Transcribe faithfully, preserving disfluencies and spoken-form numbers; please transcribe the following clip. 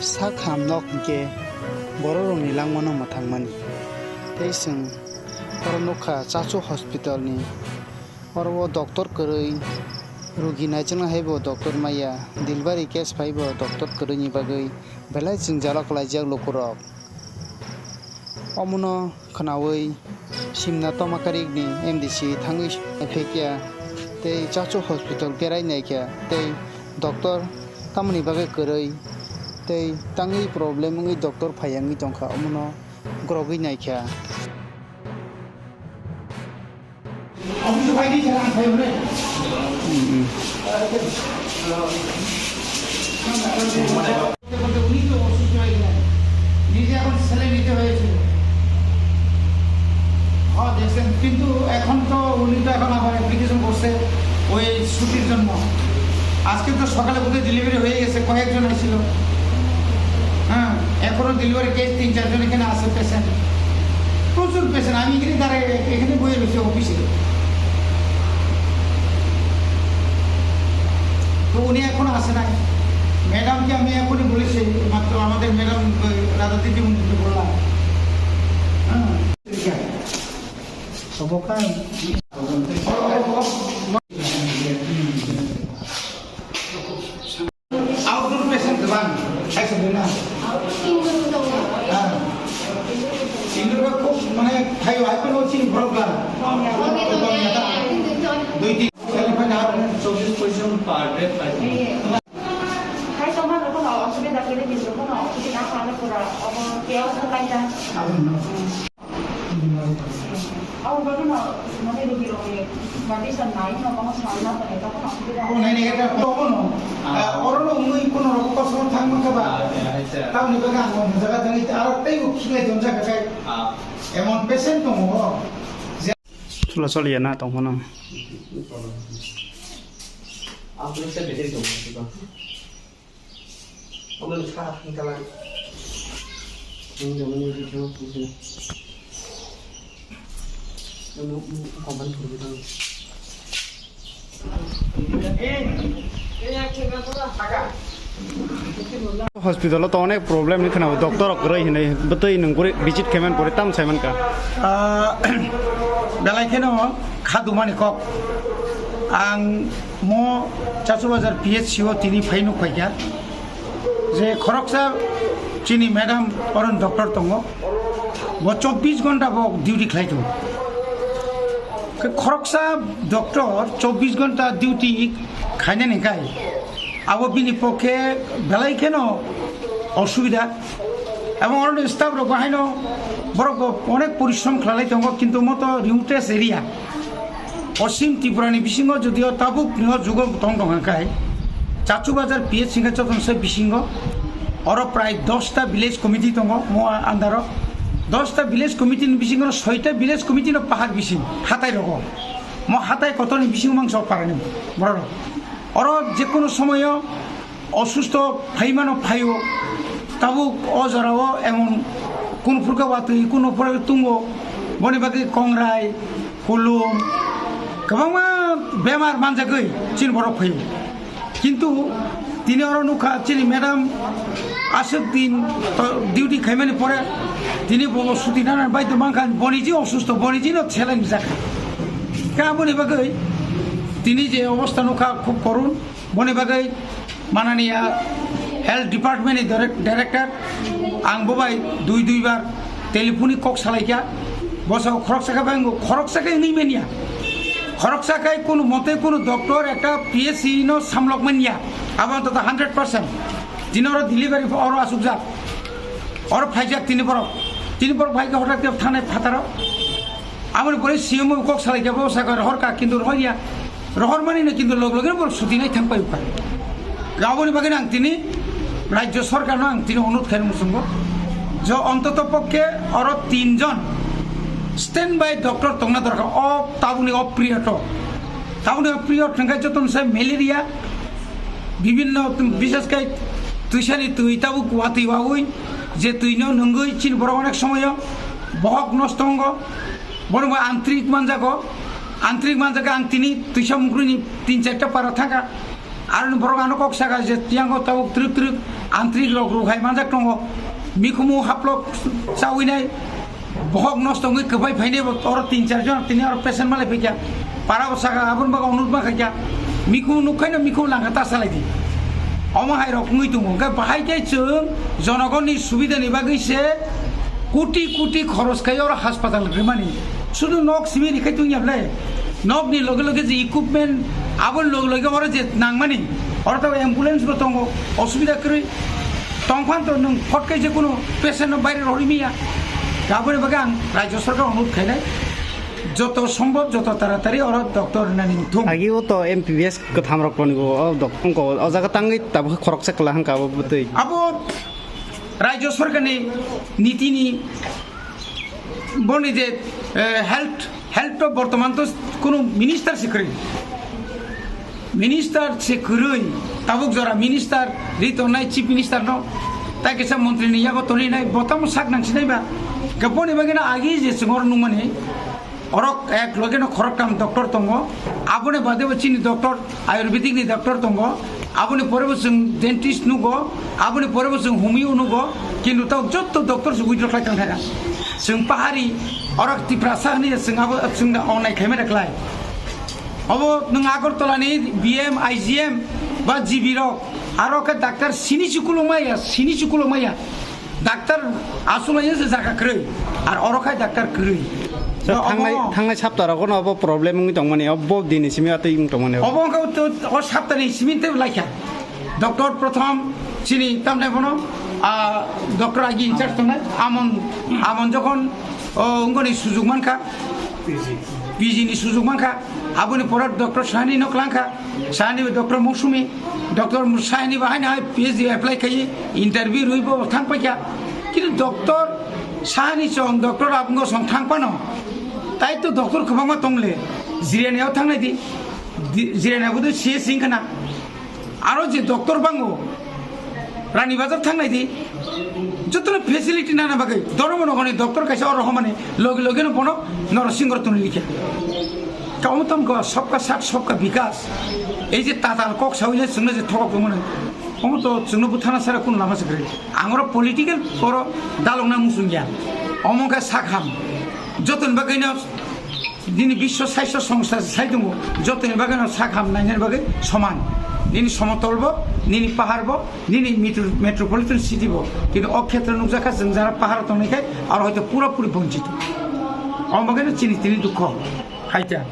Sak ham nok hinkhe bororokni langmano mwthangmani. Tei chwng oro nukha Chachu hospitalni. Oro o doctor kwrwi, rugi naijaknai hai bo doctor maya, delivery case phai bo doctor kwrwini bagwi belai jwngjalo kwlaijak lukurok. Omono khwnawi Simna Tomakarikni M D C thangwi naiphaikha tei Chachu hospital berai naikha tei doctor tamoni bagwi kwrwi tei tangwi problem wngwi doctor phaiya wngwi tongkha, omono gorogwi naikha. উনি তো অসুস্থ হয়ে গেলেন, নিজে এখন স্যালাইন নিতে হয়েছিল। হ্যাঁ, দেখছেন, কিন্তু এখন তো উনি তো এখন আবার অ্যাপ্লিকেশন করছে ওই ছুটির জন্য। আজকে তো সকালে বোধহয় ডেলিভারি হয়ে গেছে, কয়েকজন হয়েছিল। হ্যাঁ, এখনো ডেলিভারি কেস তিন চারজন এখানে আছে, পেশেন্ট, প্রচুর পেশেন্ট। আমি এখানে দাঁড়াই, এখানে বয়ে রয়েছে অফিসে। তো উনি এখনো আসে নাই। ম্যাডামকে আমি এখনই বলেছি, মাত্র আমাদের ম্যাডাম, ওই রাধাদিদি উনিকে বললাম। হ্যাঁ। Outdoor patient kwbang, hai se buna. Indoor ba khub mane thaio, hai phano chini problem. Dui tin. চব্বিশ পয়সা per day pi. Hai tongma no kono osubida kiri, kintu kono osubida kha no pura obo chaos no kaisa. Abo bagwi no mane rugi rokni condition nai no kono sal na pare, tokon osubida. Abo nai nai khe tongmo no. Ah. Oro no wngwi kono rok kosong thang mankha ba. Ah, acha. Tamoni bagwi ang o jaga thangwi aro teibo khiklai tonjak kha kai. Ah. Emon patient tongo. Chula choli ya na tong phano. Ang khe se bedek tong phano. Ang khe sa thang kala. Ang khe mani video khe. Ang khe company thang. Hospital o to onek problem ni khna, doctor rok kwrwi hinwi bwtwi nwng kwrwi visit khe man pore tam sai man ka. Ah, belai kheno kha dumani kok. Ang mo Chachu Bazar P H C o tini phai nuk phaikha je khoroksa chini madam oron doctor tongo, bo chobbish ghonta bo duty khlai tongo. Khe khoroksa doctor chobbish ghonta duty khainani kai abo bini pokhe belai kheno osubida. Ebong oroni staff rok bo haino borok bo onek porishrom khlai tongo, kintu moto remotest area Poschim Tripura ni bisingo jodio tabuk ni o jugo tong tong kha kai Chachu Bazar P H C hingkhe jotono se bisingo oro prai dosta village committee tongo mo under o. Dosta village committee ni bisingo soita village committee no pahar bising hatai rogo. Mo hatai kotor ni bisingo mangso parani borok rok. Oro je kono somoyo osusto phaimano phaio, tabuk o jorao emon kun phurkha watwi, kun phurkha tungo, boni bagwi kongrai, kulum, kwbangma bemar manjagwi chini borok phaio. Kintu tini oro nukha chini madam aswk din to duty khaimani pore tini bo suti nana baidhyo mankha, boni je osusto, boni je no seleng jakha. Ka boni bagwi tini je obostha nukha khub korun. Boni bagwi mananiya health department ni direct-, director ang bo bai dui dui bar telephone ni kok salaikha. Bosa khoroksa khe bai khoroksa khe wngwi manya. Khoroksa khe kunu mote kunu doctor ekta P H C no samlok manya. Abo to hundred percent. Tini oro delivery oro asukjak. Oro phaijak tini borok. Tini borok phaikhe hotak thanai phataro. Aboni pore C M o kok salai khe bo sakha rohor ka, kintu rohor ya. Rohor mani no kintu log loge bor suti nai thang pai ukha. Aboni bagwi ang tini rajyo sarkar no ang tini onurod khaini muchungo. Jo ontoto pokke oro tin jon standby doctor tongna dorkar. O tabuni o period o. Tabuni o period thangkhe jotono se malaria, bibinno bishes khai twisani twi tabuk watwi wawi je twi no nungwi chini borok onek somoyo bohok nosto wngo. Bono bo antrik manjago, antrik manjago ang tini twisa mukruni tin charta para thangkha. Aroni borok ano kok saka je tiyango tabuk twrwk twrwk Antrik rok ruhai manjak tongo. Mikhumu haplok chawi nai. Bohok nosto wngwi kwbai phainai bo oro tin char jon tini oro patient malai phaikha. Para bo saka aboni bago onut ma khaikha. Mikhumu nukhaino mikhumu langkha ta salai di. Omo hai rok wngwi tongo. Hwnkhe bahai khe chwng jonogonni subidani bagwi se koti koti khoros khai oro haspatal rwmani. Sudu nok simi rikhai tungya ble. Nokni loge loge je equipment, aboni loge loge oro je nangmani, oro to ambulance bo tongo, osubida kwrwi. Tongphan to nwng phot khe je kuno patient no baire rohorwi miya. Aboni bagwi ang Rajya Sarkar onurod khainai, joto sombhob, joto taratari oro doctor rwnani muthung. Agi o to M B B S kwtham rok tonigo, o dok-, wngkha o jaga tangwi tabuk khoroksa kwla hwnkha abo bwtwi. Abo Rajya Sarkarni nitini boni je, eh, health, health to bortoman to kuno minister se kwrwi. Minister se kwrwi, tabuk jora minister ri tongnai chief minister no, tai kisa montri ni yago tonwi nai, bo tamo sak nang sinai ba. Khe boni bagwi no agi je chwng oro nungmani, orok ek loge no khoroktam doctor tongo, aboni bade bo chini doctor, ayurvedic ni doctor tongo, aboni pore bo chwng dentist nugo, aboni pore bo chwng homeo nugo, kintu tamo jotto doctor se withdraw khlai tong kha. Chwng pahari, orok Tiprasa hwnwi chwng abo chwng onai khaimani khlai. Obo nwng Agartala ni B M, I G M ba G B rok, aro khe doctor sini chukulo maya, sini chukulo maya. Doctor aswk laino se jaga kwrwi, ar oro khai doctor kwrwi. Sir, obo thangnai, thangnai sapta rogo no obo problem wngwi tongmani, obo dini simi atwi wng tongmani. Obo wngkha to o saptani simi tei laikha. Doctor Prothom chini tamne bono, ah, doctor agi in charge tongnai, amon, amon jokhon, o, wngoni sujug mankha, P G ni sujug mankha, aboni pore doctor Sahani no klangkha, Sahani doctor Mosumi, doctor Sahani bahai na P H D apply khai, interview rwi bo thang paikha. Kintu doctor Sahani song, doctor Abungo song thang pano, tai to doctor kwbangma tongle, Jirania o thangnai di, di-, Jirania bo to C S sing khana. Aro je doctor bango, Rani Bazar thangnai di, jotono facility nana bagwi, Dharmanagarni doctor kaisa oro homani, logi logi no bono Noro Singh Ratan likha. Ka omo tamo ka sabka saath sabka vikas. Ei je tatal kok sawi le chwngno je thokok tongmani, omo to chwngno buthana sara kun lama se kwrwi. Ang oro political oro dalokna muchung ya. Omo khe sak ham. Jotoni bagwi no Nini Biswa Sastho Songstha sai tongo, jotoni bagwi no sak ham nainani bagwi soman. Nini somotol bo, nini pahar bo, nini metro-, metropolitan city bo. Kintu o khetre nukjakha chwng jara pahar tongnai khai, aro hoito pura puri bonchito. Omo bagwi no chini tini dukho. Haita.